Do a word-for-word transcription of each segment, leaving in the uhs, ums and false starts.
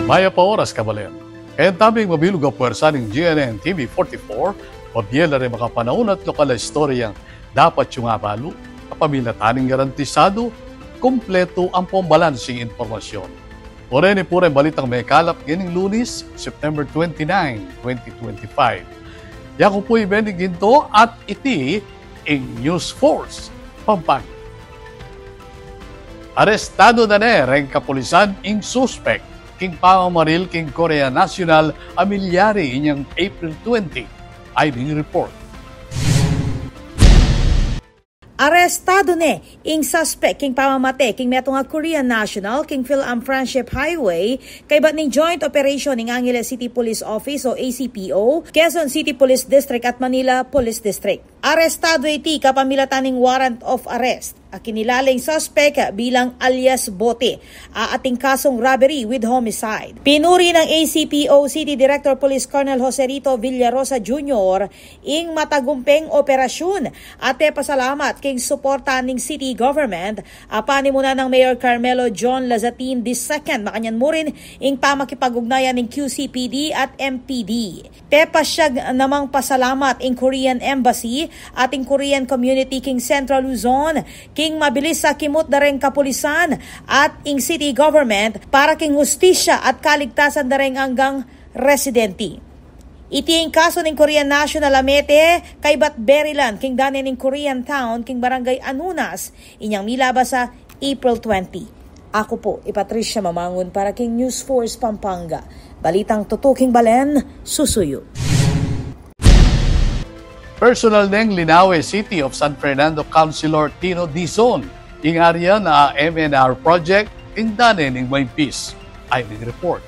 Mayap a oras, kabalen. Kayang mabilug a puwersa ning G N N T V forty-four, mabie la ring makapanaun at lokal a istoryang dapat yung abalu, kapamilatan ning garantisadu, kumpletu ampong balansing impormasyon. Pu reni pu reng balitang mekalap ngening Lunes, September twenty-nine, twenty twenty-five. Yaku pu i Benny Ginto at iti ing News Force Pampanga. Arestadu na ne reng kapulisan ing suspek king pamamaril king Korea National a milyari inyang April twenty. Ay ding report. Arestadu ne ing suspek king pamamate king metung a Korean national king Phil-Am Friendship Highway, kaybat ning joint operation ning Angeles City Police Office o A C P O, Quezon City Police District at Manila Police District. Arestadu iti kapamilatan ning warrant of arrest. Akinilala ing suspek bilang alias Bote, a ating kasong robbery with homicide. Pinuri nang A C P O City Director Police Colonel Joserito Villarosa Junior ing matagumpeng operasyun at pepasalamat king suporta ning city government, a panimunan nang Mayor Carmelo John Lazatin the second, makanyan mu rin ing pamakipag-ugnayan ning Q C P D at M P D. Pepasyag namang pasalamat ing Korean Embassy at ing Korean community king Central Luzon king mabilis a kimut da reng kapulisan at ing city government para king hustisya at kaligtasan da reng anggang residente. Iti ing kaso ning Korean national a mete kaybat barilan king dane ning Korean town king Barangay Anunas inyang milabas a April twenty. Aku pu i Patricia Mamangun para king News Force Pampanga. Balitang tutuking balen, susuyu. Personal neng linawe City of San Fernando Councilor Tino Dizon ing arya na M N R project king dane ning maimpis. Ay ding report.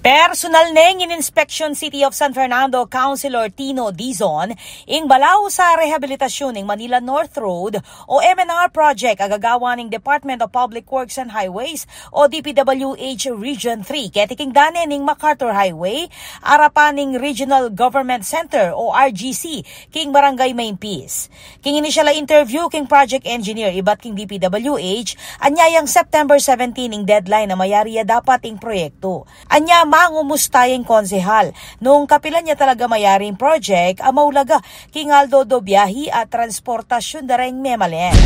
Personal neng ininspeksyon City of San Fernando Councilor Tino Dizon ing balaus a rehabilitasyun ning Manila North Road o M N R project a gagawan ning Department of Public Works and Highways o D P W H Region three keti king dane ning MacArthur Highway, arapan ning Regional Government Center o R G C king Barangay Maimpis. King inisyal a interview king project engineer ibat king D P W H, anya yang September seventeen ing deadline a mayari ya dapat ing proyektu. Anya mangumusta ya ing konsehal nung kapilan ya talaga mayari ing project a maulaga king aldo-aldo biahi at transportasyun da reng memalen.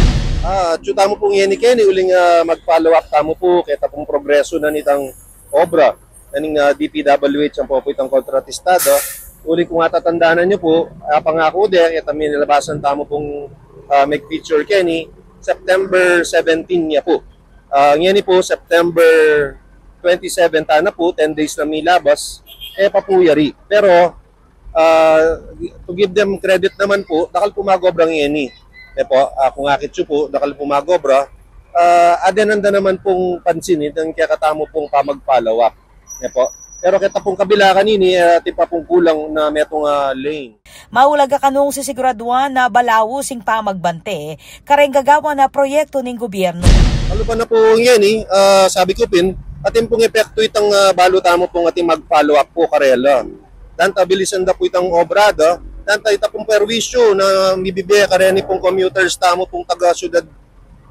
Ah, atsu tamu pung ngeni keni uling, ah, mag-follow up tamu pu keta pung progresu na nitang obra na ning, ah, D P W H ampo pu itang kontratista da. Uling kung atatandanan yu pu, ah, pangaku de, keta minilabasan tamu pung, ah, mag-feature keni, September seventeen ya pu. Ah, ngeni pu, September twenty-seven tana pu, ten days na milabas, e pa pu yari. Pero, ah, to give them credit naman pu, dakal pu mag-obra ngeni. E pu, ah, kung akit yu pu, dakal pu mag-obra, ah, aden nanda naman pung pansin, itang kekatamu pung pamag-follow up. E pu. Pero keta pung kabila kanini, ah, atin pa pung kulang na metung a lane. Maulaga kanung sisiguraduan na balaus ing pamagbante kareng gagawan a proyektu ning gobyernu. Kalupa na pu ngeni, ah, sabi ku pin, atin pung epektu itang, ah, balu tamu pung atin mag-follow up pu karela. Danta bilisan da pu itang obra da, danta ita pung perwisyu na mibibie kareni pung commuters tamu pung taga syudad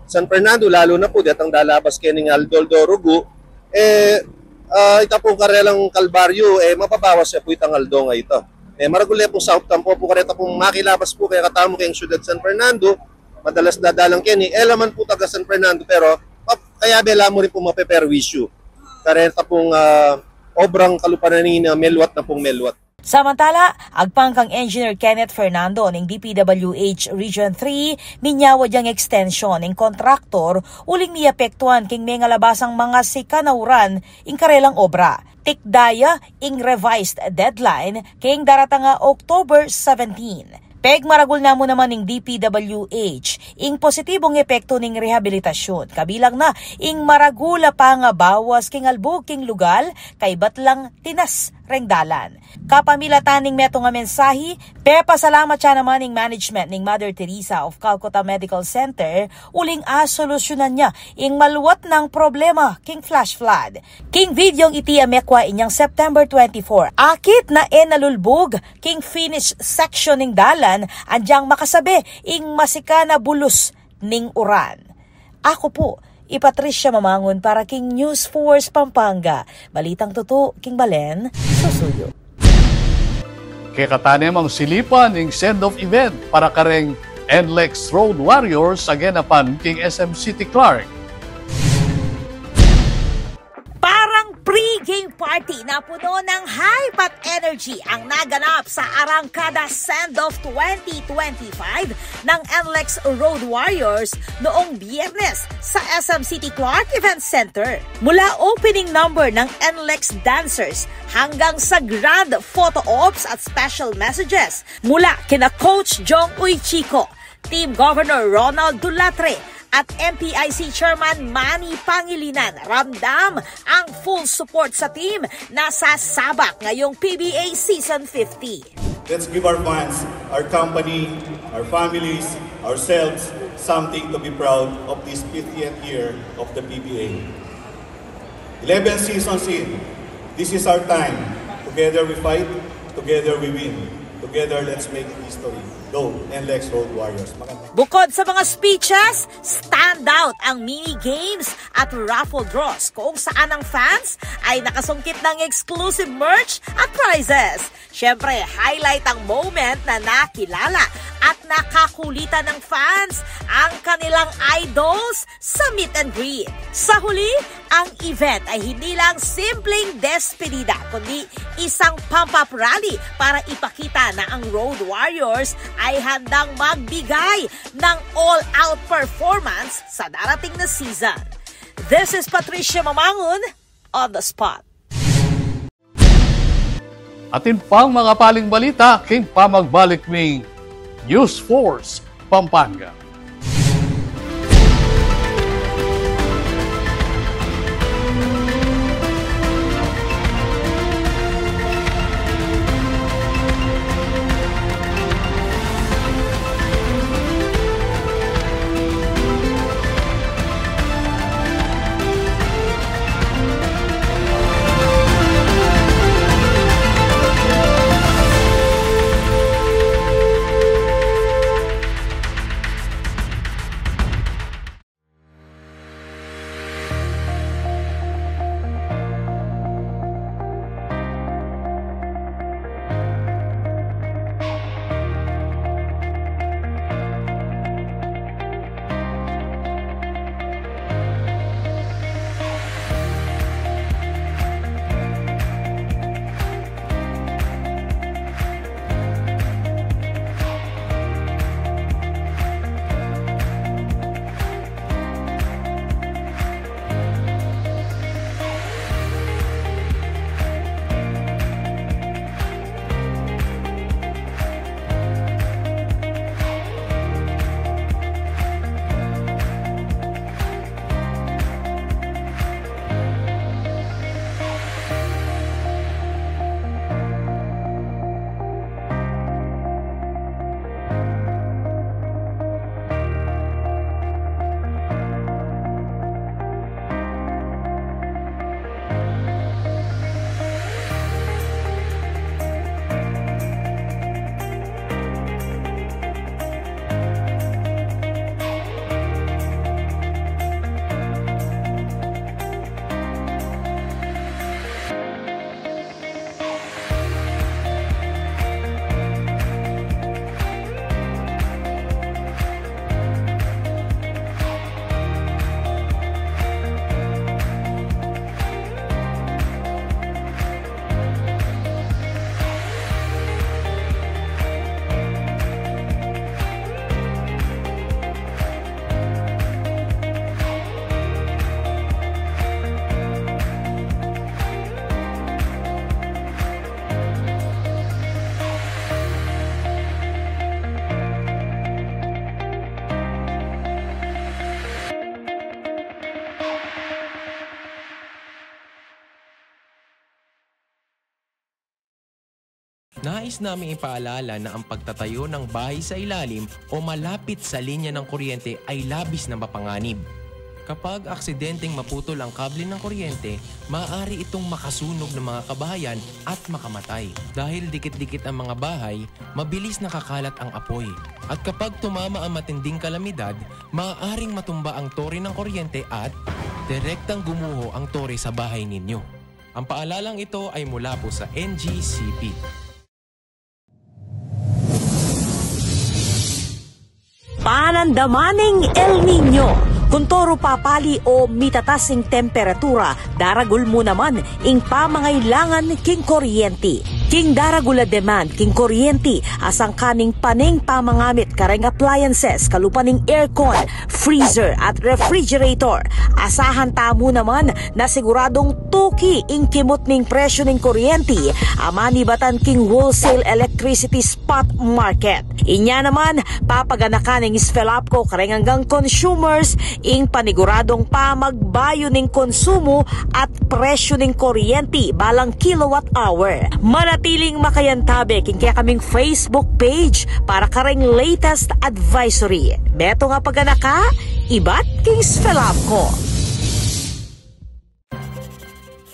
San Fernando, lalu na pu detang dalabas kening aldo-aldo rugu, e, ah, ita pung karelang kalbaryu, e, mababawas ya pu itang aldo a ita. E, maragul ya pung saup tampo pu kareta pung makilabas pu kekatamu keng syudad San Fernando, madalas dadalan keni, e la man pu taga San Fernando, pero, pa-, kayabe la mu rin pu mapeperwisyu kareta pung, ah, obrang kalupa na nini, meluat na pung meluat. Samantala, agpang kang Engineer Kenneth Fernando ning D P W H Region three, minyawad yang extension ing kontraktor uling miapektuan king mengalabasang mangasikan a uran ing karelang obra. Tikda ya ing revised deadline king daratang a October seventeen. Pegmaragul na mu naman ning D P W H ing positibung epektu ning rehabilitasyun, kabilang na ing maragul a pangabawas king albug king lugal, kaybat lang tinas reng dalan. Kapamilatan ning metung a mensahi, pepasalamat ya naman ing management ning Mother Teresa of Calcutta Medical Center uling asolusyunan ya ing maluat nang problema king flash flood. King videong iti a mekwa inyang September twenty-four, akit na e nalulbug king finish section ning dalan anyang makasabe ing masikan a bulus ning uran. Aku pu I Patricia Mamangun para king News Force Pampanga. Balitang tutu king balen, susuyu. Kekatanem a silipan ing send-off event para kareng N L E X Road Warriors a genapan king S M City Clark. Parang pre-game party na puno ng hype at energy ang naganap sa Arangkada Send-Off twenty twenty-five ng N L E X Road Warriors noong Biyernes sa S M City Clark Event Center. Mula opening number ng N L E X dancers hanggang sa grand photo ops at special messages mula kina Coach Jong Uy Chico, Team Governor Ronald Dulatre at M P I C Chairman Manny Pangilinan, ramdam ang full support sa team na sasabak ngayong P B A Season fifty. Let's give our fans, our company, our families, ourselves something to be proud of this fiftieth year of the P B A. Eleven seasons in, this is our time. Together we fight, together we win. Together, let's make history. Go, N L E X Road Warriors. Magandang Bukod sa mga speeches, standout ang mini games at raffle draws kung saan ang fans ay nakasungkit ng exclusive merch at prizes. Siyempre, highlight ang moment na nakilala at nakakulitan ng fans ang kanilang idols sa meet and greet. Sa huli, ang event ay hindi lang simpleng despedida, kundi isang pump-up rally para ipakita na ang Road Warriors ay handang magbigay ng all-out performance sa darating na season. This is Patricia Mamangun on the spot. Atin pang mga paling balita king pamagbalik ning News Force Pampanga. Nais naming ipaalala na ang pagtatayo ng bahay sa ilalim o malapit sa linya ng kuryente ay labis na mapanganib. Kapag aksidenteng maputol ang kable ng kuryente, maaari itong makasunog ng mga kabahayan at makamatay. Dahil dikit-dikit ang mga bahay, mabilis nakakalat ang apoy. At kapag tumama ang matinding kalamidad, maaaring matumba ang tore ng kuryente at direktang gumuho ang tore sa bahay ninyo. Ang paalalang ito ay mula po sa N G C P. Panandaman ning El Niño. Kung toro papali o mitatas ing temperatura, daragul mu naman ing pamangailangan king kuryenti. King daragul a demand king kuryenti, asangkan ning pane ing pamangamit kareng appliances, kalupa ning aircon, freezer at refrigerator. Asahan tamu naman na siguradung tuki ing kimut ning presyu ning kuryenti a manibatan king wholesale electricity spot market. Inya naman, papaganakan ning SFELAPCO kareng anggang consumers ing paniguradung pamagbayu ning konsumo at presyu ning kuryenti balang kilowatt hour. Manatiling makayantabe king kekaming Facebook page para kareng latest advisory. Metung a paganaka, ibat king SFELAPCO.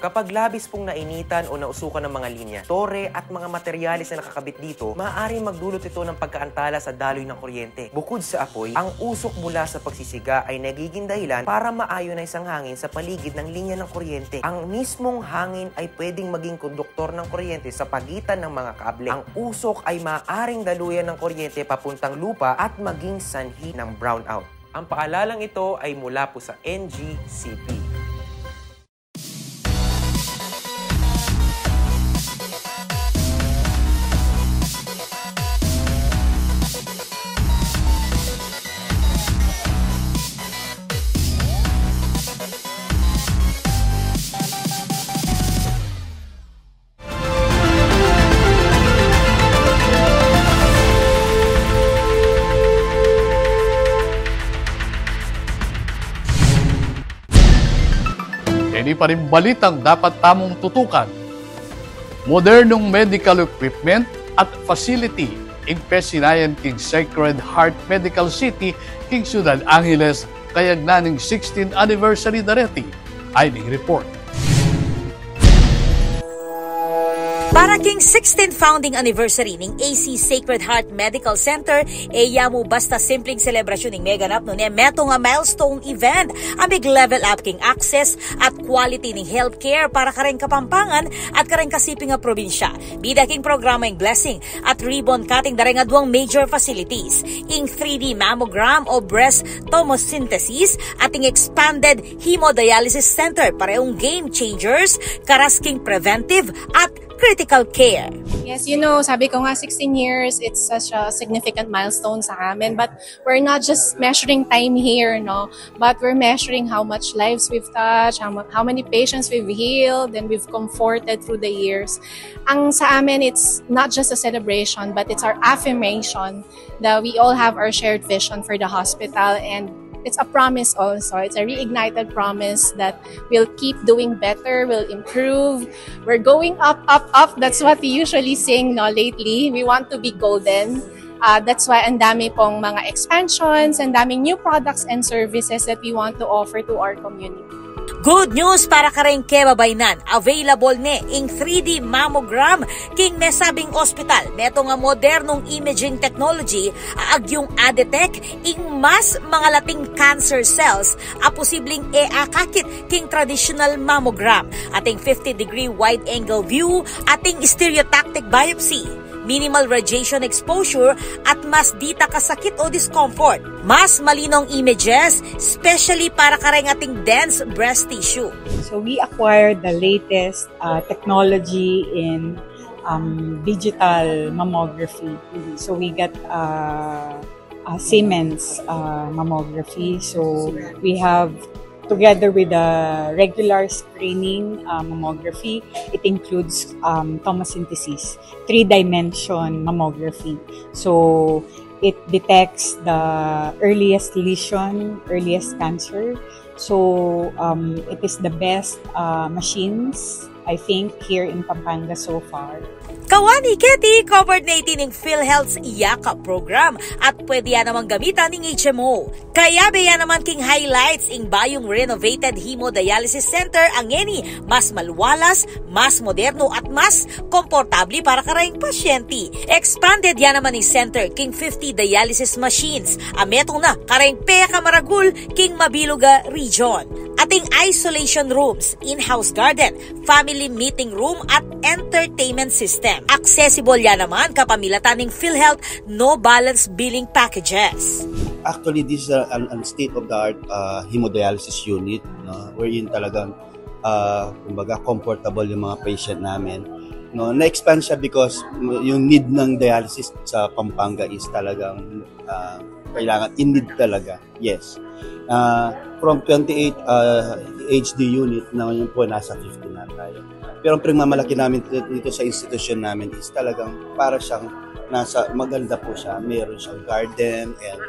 Kapag labis pong nainitan o nausukan ang mga linya, tore at mga materyales na nakakabit dito, maaaring magdulot ito ng pagkaantala sa daloy ng kuryente. Bukod sa apoy, ang usok mula sa pagsisiga ay nagiging dahilan para ma-ionize ang hangin sa paligid ng linya ng kuryente. Ang mismong hangin ay pwedeng maging konduktor ng kuryente sa pagitan ng mga kable. Ang usok ay maaaring daluyan ng kuryente papuntang lupa at maging sanhi ng brownout. Ang paalalang ito ay mula po sa N G C P. Ini pa ring balitang dapat tamung tutukan. Modernong medical equipment at facility ing pesinayan king Sacred Heart Medical City king Ciudad Angeles kayagnan ning sixteenth anniversary da reti. Ayni ing report. Para king sixteenth founding anniversary ning A C Sacred Heart Medical Center, e ya mu basta simpleng selebrasyun ing meganap, nune metung a milestone event a mig-level up king access at quality ning healthcare para kareng Kapampangan at kareng kasiping a probinsya. Bida king programa ing blessing at ribbon cutting da reng aduang major facilities, ing three D mammogram o breast tomosynthesis at ing expanded hemodialysis center, parehong game changers karas king preventive at critical care. Yes, you know, sabi ko nga, sixteen years, it's such a significant milestone sa amin. But we're not just measuring time here, no? But we're measuring how much lives we've touched, how, mu- how many patients we've healed and we've comforted through the years. Ang sa amin, it's not just a celebration, but it's our affirmation that we all have our shared vision for the hospital, and it's a promise also. It's a reignited promise that we'll keep doing better, we'll improve. We're going up, up, up. That's what we usually sing, no, lately. We want to be golden. Uh, that's why ang dami pong mga expansions, ang daming new products and services that we want to offer to our community. Good news para kareng kebabaynan, available ne ing three D mammogram king mesabing ospital. Metung a modernong imaging technology a agyung a-detect ing mas mangalating cancer cells a posibleng e akakit king traditional mammogram. Ating fifty degree wide angle view, ating stereotactic biopsy, minimal radiation exposure, at mas dita kasakit o discomfort. Mas malinong images, especially para kareng ating dense breast tissue. So we acquired the latest uh, technology in um, digital mammography. So we got uh, uh, Siemens uh, mammography. So we have, together with the regular screening uh, mammography, it includes um, tomosynthesis, three-dimension mammography. So it detects the earliest lesion, earliest cancer. So, um, it is the best, uh, machines, I think, here in Pampanga so far. Kawani keti, covered na iti ning PhilHealth's Yakap program at pwede ya namang gamitan ning H M O. Kayabe ya naman king highlights ing bayung renovated hemodialysis center a ngeni mas maluwalas, mas moderno at mas komportable para kareng pasyente. Expanded ya naman ing center king fifty dialysis machines a metung na kareng pekamaragul king mabilug a region. Ating isolation rooms, in-house garden, family meeting room at entertainment system. Accessible ya naman kapamilatan ning PhilHealth no balance billing packages. Actually, this is a, an, an state-of-the-art, uh, hemodialysis unit, no? Wherein talagang, uh, kumbaga, comfortable yung mga patient namin. No, na-expand siya because yung need ng dialysis sa Pampanga is talagang, uh, kailangan, in need talaga. Yes. Uh, from twenty-eight, uh, H D unit, na ngayon po nasa fifty na tayo. Pero ang pinagmamalaki namin dito, dito sa institusyon namin is talagang para siyang nasa, maganda po siya. Meron siyang garden and,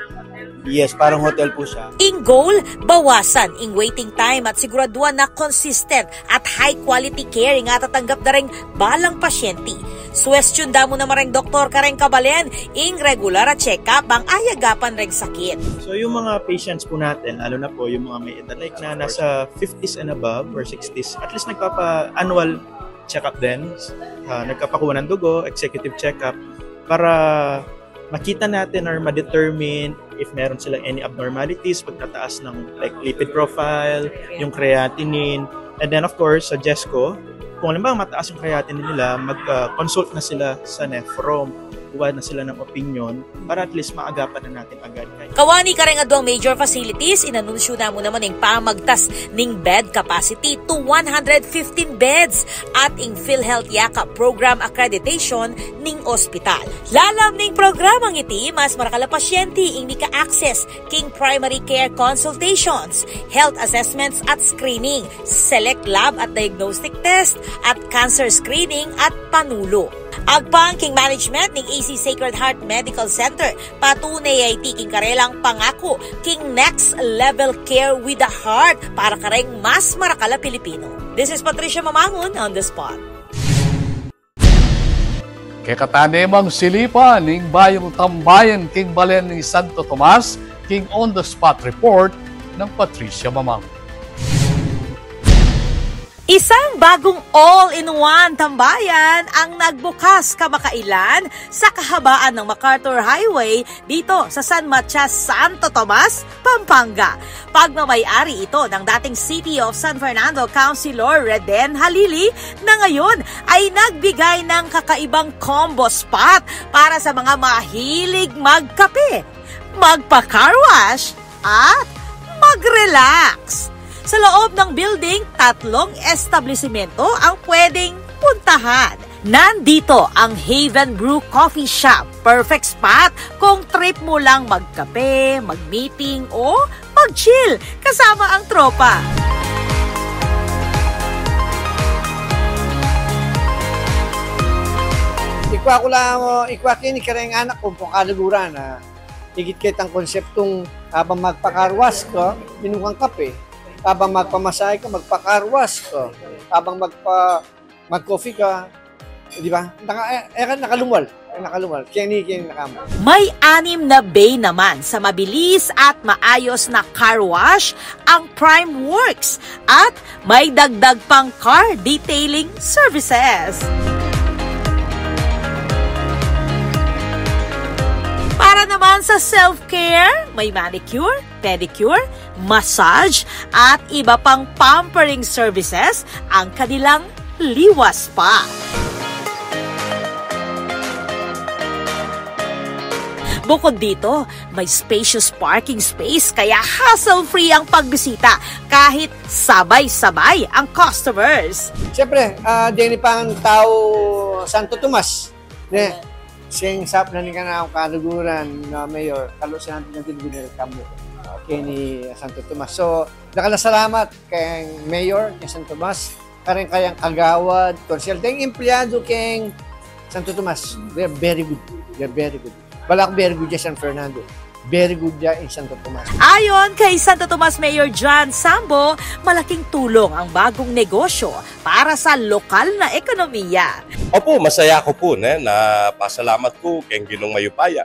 yes, parang hotel po siya. Ing goal, bawasan ing waiting time at siguraduan na consistent at high quality care ing atatanggap da reng balang pasyente. Suwestyon da mu naman reng doktor kareng kabalen ing regular a check-up bang ayagapan reng sakit. So, yung mga patients po natin, lalo na po yung mga may edad like na nasa fifties and above or sixties, at least nagpapa-annual check-up din, ah, nagpapakuha ng dugo, executive check-up, para makita natin or ma-determine if meron silang any abnormalities, pagtataas ng, like, lipid profile, yung creatinine, and then, of course, suggest ko, kung halimbawa mataas yung creatinine nila, mag-, ah, consult na sila sa nephrom, kuha na sila ng opinion para at least maagapan na natin agad. Kawani kareng aduang major facilities, inanunsyo na mu naman ing pamagtas ning bed capacity to one hundred fifteen beds at ing PhilHealth Yakap Program accreditation ning ospital. Lalam ning programang iti, mas marakal a pasyente ing mika-access king primary care consultations, health assessments at screening, select lab at diagnostic test, at cancer screening at panulu. Agpang king management ning A C Sacred Heart Medical Center, patunay ya iti king karelang pangaku king next level care with a heart para kareng mas marakal a Pilipino. This is Patricia Mamangun on the spot. Kekatamu namang silipan ing bayung tambayan king balen ning Santo Tomas king On the Spot Report nang Patricia Mamangun. Isang bagong all-in-one tambayan ang nagbukas kamakailan sa kahabaan ng MacArthur Highway dito sa San Matias, Santo Tomas, Pampanga. Pagmamay-ari ito ng dating City of San Fernando Councilor Reden Halili na ngayon ay nagbigay ng kakaibang combo spot para sa mga mahilig magkape, magpa-car wash, at mag-relax. Sa loob ng building, tatlong establisimento ang pwedeng puntahan. Nandito ang Haven Brew Coffee Shop. Perfect spot kung trip mo lang magkape, mag-meeting, o mag-chill kasama ang tropa. Ikwa ku lang, o, ikwa keni kareng anak ku, pakaluguran, a. Igit ketang konseptung abang magpa-car wash ka, minum kang kape. Abang magpamasahe ka, magpa-car wash ka. Abang magpa-, mag-coffee ka, di ba? Naka-, e, e, nakalungwal. E, nakalungwal. Keni, keni nakamu. May anim na bay naman sa mabilis at maayos na car wash ang Prime Works at may dagdag pang car detailing services. Para naman sa self-care, may manicure, pedicure, massage, at iba pang pampering services ang kanilang Liwa Spa. Bukod dito, may spacious parking space kaya hassle-free ang pagbisita kahit sabay-sabay ang customers. Siyempre, a, deni pang tau Santo Tomas, ne? Seng sap na ning kanakung kaluguran, a, Mayor, kaluguran na din binili kami. A, keni Santo Tomas. So, dakal a salamat keng Mayor, keng Santo Tomas, kareng kayang kagawad, konsehal, deng empleyado keng Santo Tomas. They're very good. They're very good. Balaku very good ya San Fernando. Very good ya in Santo Tomas. Ayon kay Santo Tomas Mayor John Sambo, malaking tulong ang bagong negosyo para sa lokal na ekonomiya. Opo, masaya ko po, ne, na pasalamat ko keng Ginung Mayupaya.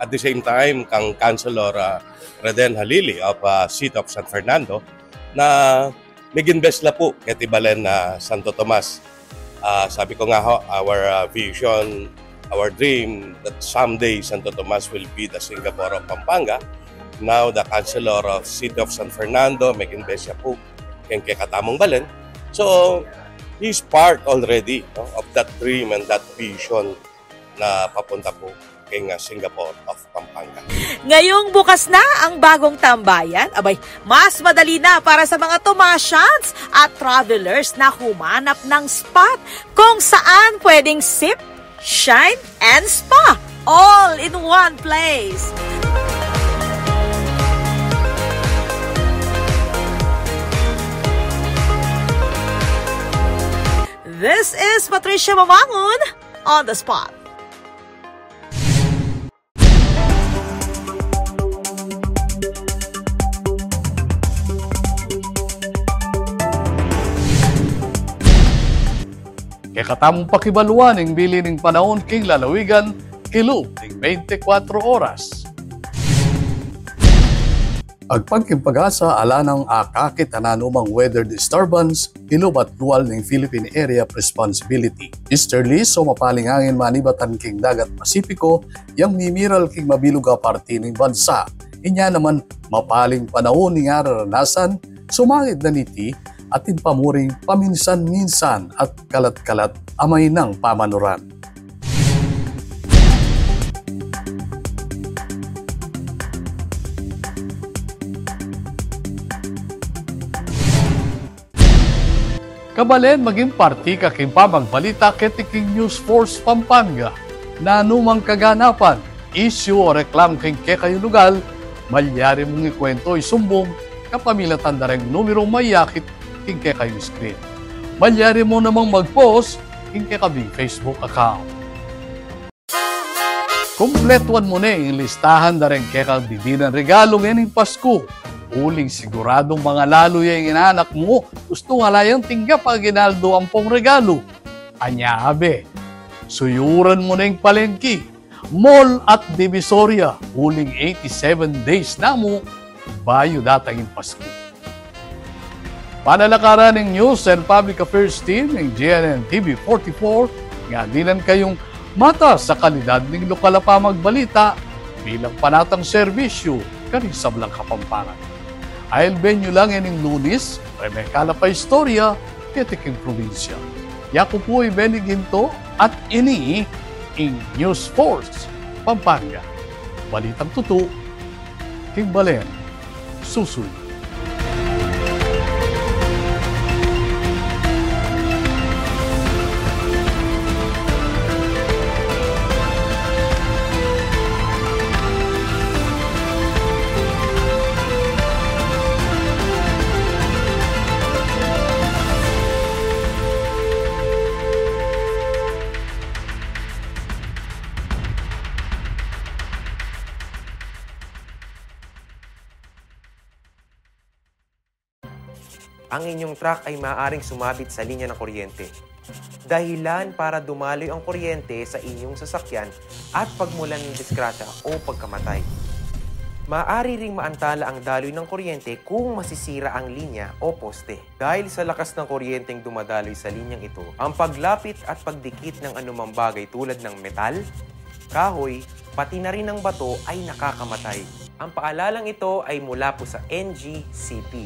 At the same time, kang Councilor, ah, Reden Halili of, ah, City of San Fernando, na nag-invest la po keti balen na Santo Tomas. Ah, sabi ko nga ho, our, ah, vision, our dream that someday Santo Tomas will be the Singapore of Pampanga. Now, the Councilor of City of San Fernando, nag-invest ya po keng kekatamung balen. So, he's part already, no, of that dream and that vision na papunta po keng, ah, Singapore of Pampanga. Ngayong bukas na ang bagong tambayan, abay, mas madali na para sa mga Tomasians at travelers na humanap ng spot kung saan pwedeng sip, shine, and spa all in one place. This is Patricia Mamangun on the spot. Kekatamung pakibaluan ing bili ning panaun king lalawigan kilub ning beintikwatro oras. Agpang king PAGASA, ala nang akakit a nanumang weather disturbance kilub at lual ning Philippine Area of Responsibility. Easterly, so mapaling angin manibatan king dagat Pasipiko, yang mimiral king mabilug a parti ning bansa. Inya naman, mapaling panaun ing araranasan, sumangid na niti, atin pa muring paminsan-minsan at kalat-kalat a mainang pamanuran. Kabalen, maging parti ka king pamagbalita keti king News Force Pampanga. Nanumang kaganapan, issue o reklamo king kekayung lugal, malyari mung ikuwento, isumbung kapamilatan da reng numerung mayakit king kekayung screen. Malyari mu namang mag-post king kekabing Facebook account. Kumpletuan mu ne ing listahan da reng kekang didinan regalu ngening Pasku. Uling siguradung mangalalu ya ing anak mu, gustung ala yang tinggap aginaldo ampong regalu. Anya abe, suyuran mu ne ing palengki, mall at Divisoria, uling eighty-seven days na mu bayu datang ing Pasku. Panalakaran ning News and Public Affairs Team ning G N N T V forty-four, nga dinan kayung matas a kalidad ning lokal a pamagbalita bilang panatang serbisyu karing sablang Kapampangan. Ailben yu la ngening Lunis, reng mekala pa istorya keti king probinsya. Yaku pu i Benny Ginto at ini ing News Force Pampanga. Balitang tutu, king balen susuyu. Ang inyong truck ay maaaring sumabit sa linya ng kuryente. Dahilan para dumaloy ang kuryente sa inyong sasakyan at pagmulan ng disgrasya o pagkamatay. Maaari ring maantala ang daloy ng kuryente kung masisira ang linya o poste. Dahil sa lakas ng kuryenteng dumadaloy sa linyang ito, ang paglapit at pagdikit ng anumang bagay tulad ng metal, kahoy, pati na rin ang bato ay nakakamatay. Ang paalalang ito ay mula po sa N G C P.